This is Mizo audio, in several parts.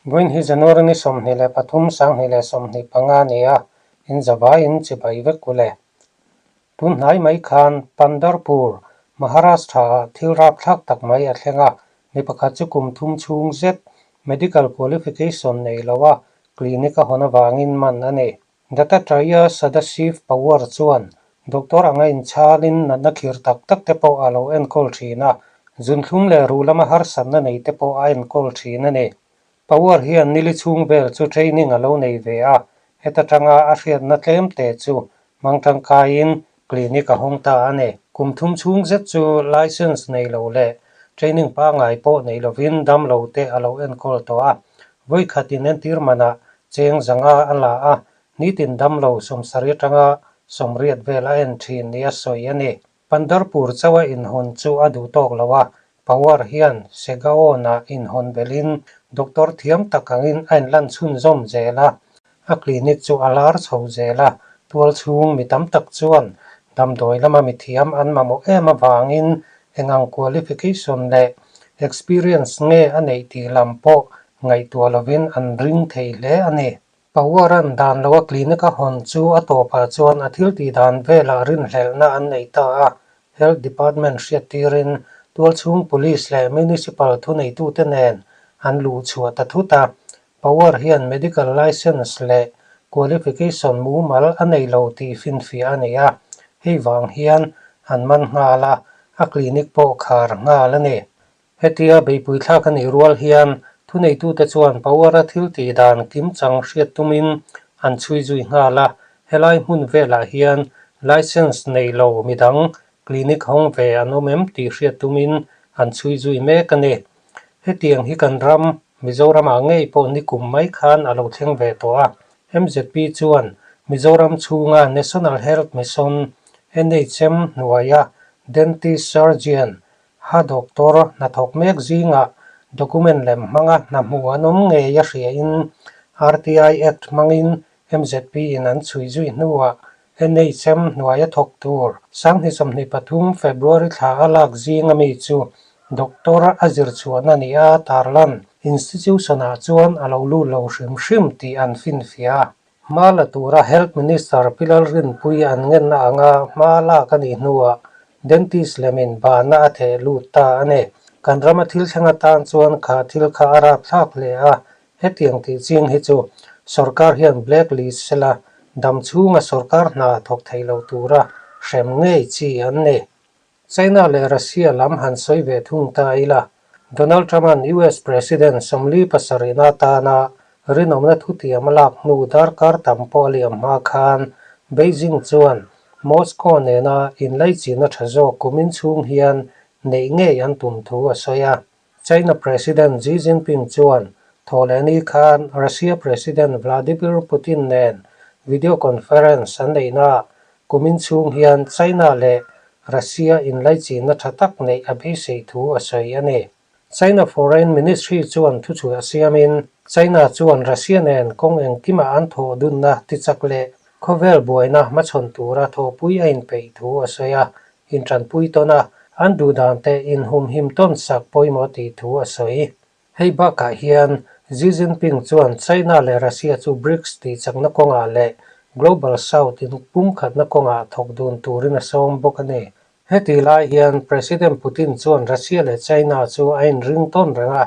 Vawiin hi January ni 23 2025 a ni a, in zavaiin chibai vek u le. Tun hnai mai khan Pandharpur, Maharashtra-ah thil rapthlak tak mai a thleng a, mi pakhat chu kum thum chhung zet medical qualification nei lo a clinic a hawn avangin man a ni. Dattatreya Sadashiv Pawar chuan doctor anga inchhalin natna khir tak tak te pawh a lo enkawl thin a, zunthlum leh ruh lama harsatna nei te pawh a enkawl thin a ni. Pawar hian nili chhung vel chu training a lo nei ve a, heta tanga a hriatna tlem te chu hmang tangkaiin clinic a hawng ta a ni. Kum thum chhung zet chu licence nei lo leh training pangngai pawh nei lovin damlo te a lo enkawl tawh a, vawikhat inentir manah cheng 500 a la a, nitin damlo 70 atanga 80 vel a en thin nia sawi a ni. Pandharpur chauha inhawn chu a duh tawk lo a, Pawar hian Segaon-ah inhawn belhin doctor thiam tak angin a inlan chhunzawm zel a, a clinic chu a lar chho zel a, tual chhung mi tam tak chuan damdawi lama mi thiam an mamawh em avangin engang qualification leh experience nge a neih tih lam pawh ngaihtuah lovin an ring thei hle a ni. Pawaran dan loa clinic a hawn chu a tawpah chuan a thil tih dan velah rinhlelhna an nei ta a, Health Department hriattirin tualchhung Police leh Municipal thuneitute nen an luh chhuah ta thut a. Pawar hian medical licence leh qualification mumal a nei lo tih finfiah a ni a, hei vang hian an man nghal a, a clinic pawh khar nghal a ni. Hetia beihpui thlak a nih rual hian thuneitute chuan Pawara thil tih dan kimchang hriat tumin an chhui zui nghal a, helai hmun velah hian licence nei lo midang clinic hawng ve an awm em tih hriat tumin an chhui zui mek a ni. Hetiang hi kan ram Mizoramah ngei pawh nikum mai khan a lo thleng ve tawh a, MZP chuan Mizoram chhunga National Health Mission, NHM, hnuaia Dentist Surgeon Ha doctor hnathawk mek zingah document lem hmanga hna hmuh an awm ngei a hriain RTI Act hmangin MZP in an chhui zui hnuah NHM hnuaia thawk tur 2023 February thla a lak zing ami chu doctor a zir chhuahna ni a tarlan institution ah chuan a lo lut lo hrim hrim tih an finfiah a. Hma la tura Health Minister Pi Lalrinpuii an ngenna anga hma lak a nih hnuah Dentist lemin bahna a theh lut ta a ni. Kan rama thil thleng atan chuan kha thil kha a rapthlak hle a, hetiang tih ching hi chu sorkar hian black list sela dam chhunga sorkar hna thawk thei lo tura hrem ngei chi an ni. China leh Russia lam han sawi ve thung ta ila, Donald Trump-a'n US President 47-na atana rinawmna thutiam a lak hnu darkar tam pawh a liam hma khan Beijing chuan Moscow nena inlaichinna tha zawk kumin chhung hian neih ngei an tum thu a sawi a. China President Xi Jinping chuan thawhlehni khan Russia President Vladimir Putin nen video conference an neihnaah kumin chhung hian China leh Russia inlaichinna tha tak neih a beisei thu a sawi a ni. China Foreign Ministry chuan thuchhuah siamin China chuan Russia nen kawng engkimah an thawh dunna tichak leh khawvel buaina hmachhawn tura thawhpui a inpeih thu a sawi a, intanpui tawn a, an duh dan te inhumhim tawn sak pawimawh tih thu a sawi. Hei bakah hian Xi Jinping chuan China leh Russia chu BRICS tih chakna kawngah leh Global South inpumkhatna kawngah thawk dun turin a sawm bawk a ni. Heti lai hian President Putin chuan Russia leh China chu a inring tawn reng a,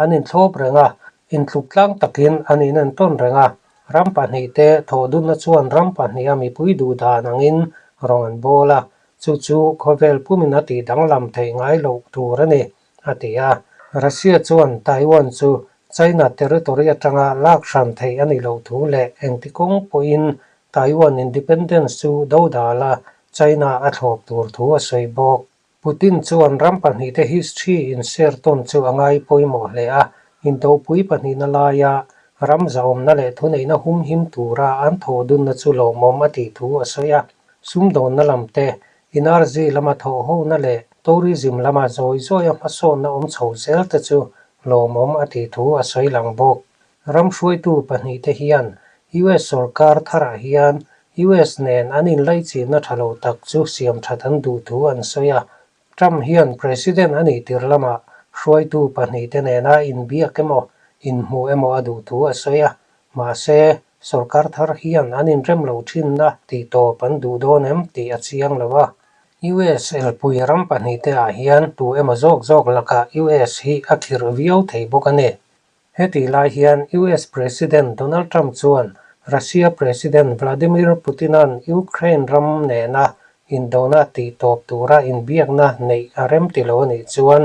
an inthlawp reng a, intluk tlang takin an inen tawn reng a, Ram pahnihte thawhdunna chuan ram pahniha mipui duh dan angin rawng an bawl a, chu chu khawvel pumin a tih danglam theih ngai loh tur a ni, a ti a. Russia chuan Taiwan chu China territory atanga lak hran theih a nih loh thu leh engti kawng pawhin Taiwan independence chu do dal a, China a thlawp tur thu a sawi bawk. Putin chuan ram pahnihte history inshare tawn chu a ngai pawimawh hle a, indopui pahnihna laia ram zahawmna leh thuneihna humhim tura an thawh dunna chu lawmawm a tih thu a sawi a. Sumdawnna lam te, energy lama thawhhona leh tourism lama zawi zawia hmasawnna awm chho zel te chu lawmawm a tih thu a sawi lang bawk. Ram hruaitu pahnihte hian US sorkar tharah hian US nen an inlaichinna tha lo tak chu siam that an duh thu an sawi a. Trump hian President a nih tir lamah hruaitu pahnihte nena inbiak emaw inhmuh emaw a duh thu a sawi a, mahse, sorkar thar hian an inrem lo thinna tihtawp an duh dawn em tih a chiang lo a. US elpui ram pahnihte ah hian tu emaw zawk zawk lakah US hi a khirh viau thei bawk a ni. Hetih lai hian US President Donald Trump chuan Russia President Vladimir Putin-a'n Ukraine ram nena indona tihtawp tura inbiakna neih a remti lo a nih chuan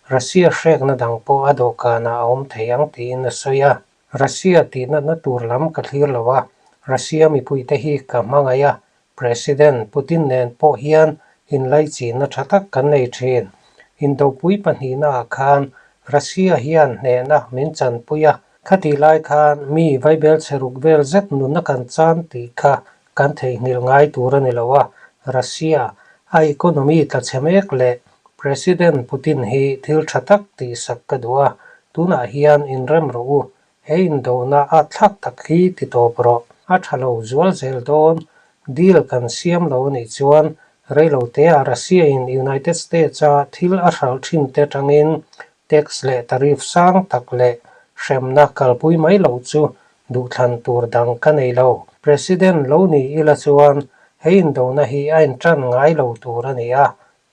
Russia hrekna dang pawh a dawhkanah a awm thei ang tiin a sawi a. Russia tihnatna tur lam ka thlir lo a, Russia mipuite hi ka hmangaih a, President Putin nen pawh hian inlaichinna tha tak kan nei thin. Indopui pahnihnaah khan Russia hian hnehna min chanpui a, khatih lai khan mi vaibel chhe ruk vel zet nunna kan chan tih kha kan theihnghilh ngai tur a ni lo a, Russia a economy tla chhe mek leh President Putin hi thil tha tak tihsak ka duh a, tunah hian inrem rawh u, He indona a thlak tak hi ti tawp rawh. A tha lo zual zel dawn. Deal kan siam lo a nih chuan reiloteah Russia in United States a thil a hralh thin te atangin tax leh tariff sang tak leh hremna kalpui mai loh chu duhthlan tur dang ka nei lo. President lo ni ila chuan he indona hi a intan ngai lo tur a ni a,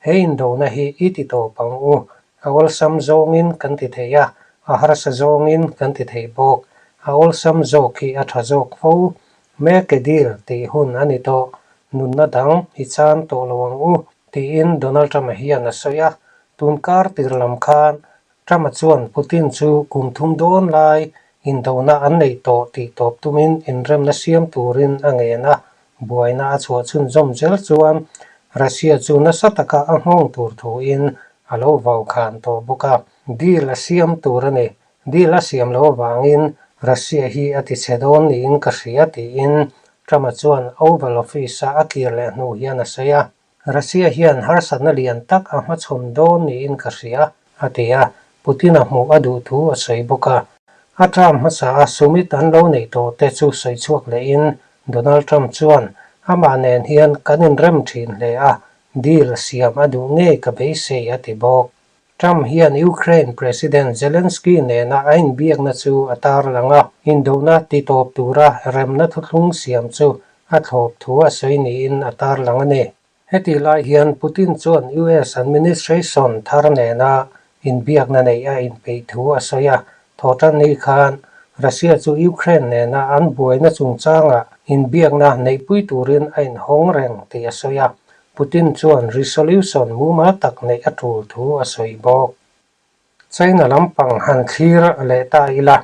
He indona hi i ti tawp ang u. A awlsam zawngin kan ti thei a, a harsa zawngin kan ti thei bawk. A awlsam zawk hi a tha zawk fo. Make a deal tih hun a ni tawh. Nunna dang i chan tawh lo ang u, tiin Donald Trump-a hian a sawi a. Tun kar tir lam khan Trump-a chuan Putin chu kum thum dawn lai indona an neih tawh tih tawp tumin inremna siam turin a ngen a, buaina a chhuah chhunzawm zel chuan Russia chu nasa taka a nghawng tur thuin a lo vau khan tawh bawk a. Deal a siam tur a ni. Deal a siam loh avangin Russia hi a tichhe dawn niin ka hria tiin Trump-a chuan Oval Office-a a kir leh hnu hian a sawi a. Russia hian harsatna lian tak a hmachhawn dawn niin ka hria, a ti a, Putin-a hmuh a duh thu a sawi bawk a. A term hmasa a summit an lo neih tawh te chu sawi chhuak lehin Donald Trump chuan, Amah nen hian kan inrem thin hle a, deal siam a duh ngei ka beisei, a ti bawk. Trump hian Ukraine President Zelensky nena a inbiakna chu a tarlang a, indona titawp tura remna thuthlung siam chu a thlawp thu a sawi niin a tarlang a ni. Hetih lai hian Putin chuan US administration thar nena inbiakna neih a inpeih thu a sawi a, thawhtanni khan Russia chu Ukraine nena an buaina chungchangah inbiakna neihpui turin a inhawng reng tih a sawi a, Putin chuan resolution mumal tak neih a tul thu a sawi bawk. China lampang han thlir leh ta ila,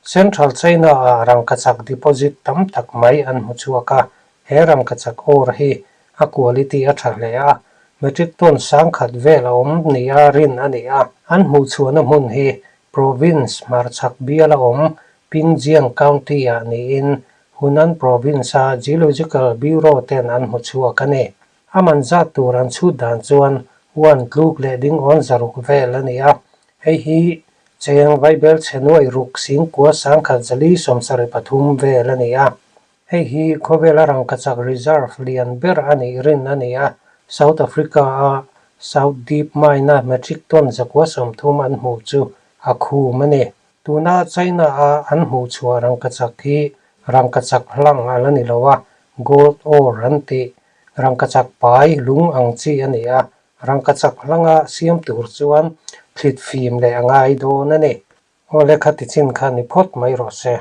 Central China-ah rangkachak deposit tam tak mai an hmu chhuak a, he rangkachak ore hi a quality a tha hle a, metric ton sangkhat vel a awm nia rin a ni a. An hmuhchhuahna hmun hi province hmarchhak biala awm Pingjiang County-ah niin Hunan Province-a Geological Bureau ten an hmu chhuak a ni. A man zat tur an chhut dan chuan uan tluk leh ding awn zaruk vel a ni a, hei hi cheng vaibel chhe nuai ruk singkua sangkhat zali 73 vel a ni a. Hei hi khawvela rangkachak reserve lian ber a nih rin a ni a, South Africa-a South Deep Mine-a metric ton 130 an hmuh chu a khum a ni. Tuna China-a an hmuh chhuah rangkachak hi rangkachak hlang a la ni lo a, gold ore an tih. Rangkachak pai lung ang chi a ni a, rangkachak hlanga siam tur chuan thlit fim leh a ngai dawn a ni. Aw le kha tichin kha ni phawt mai rawh se.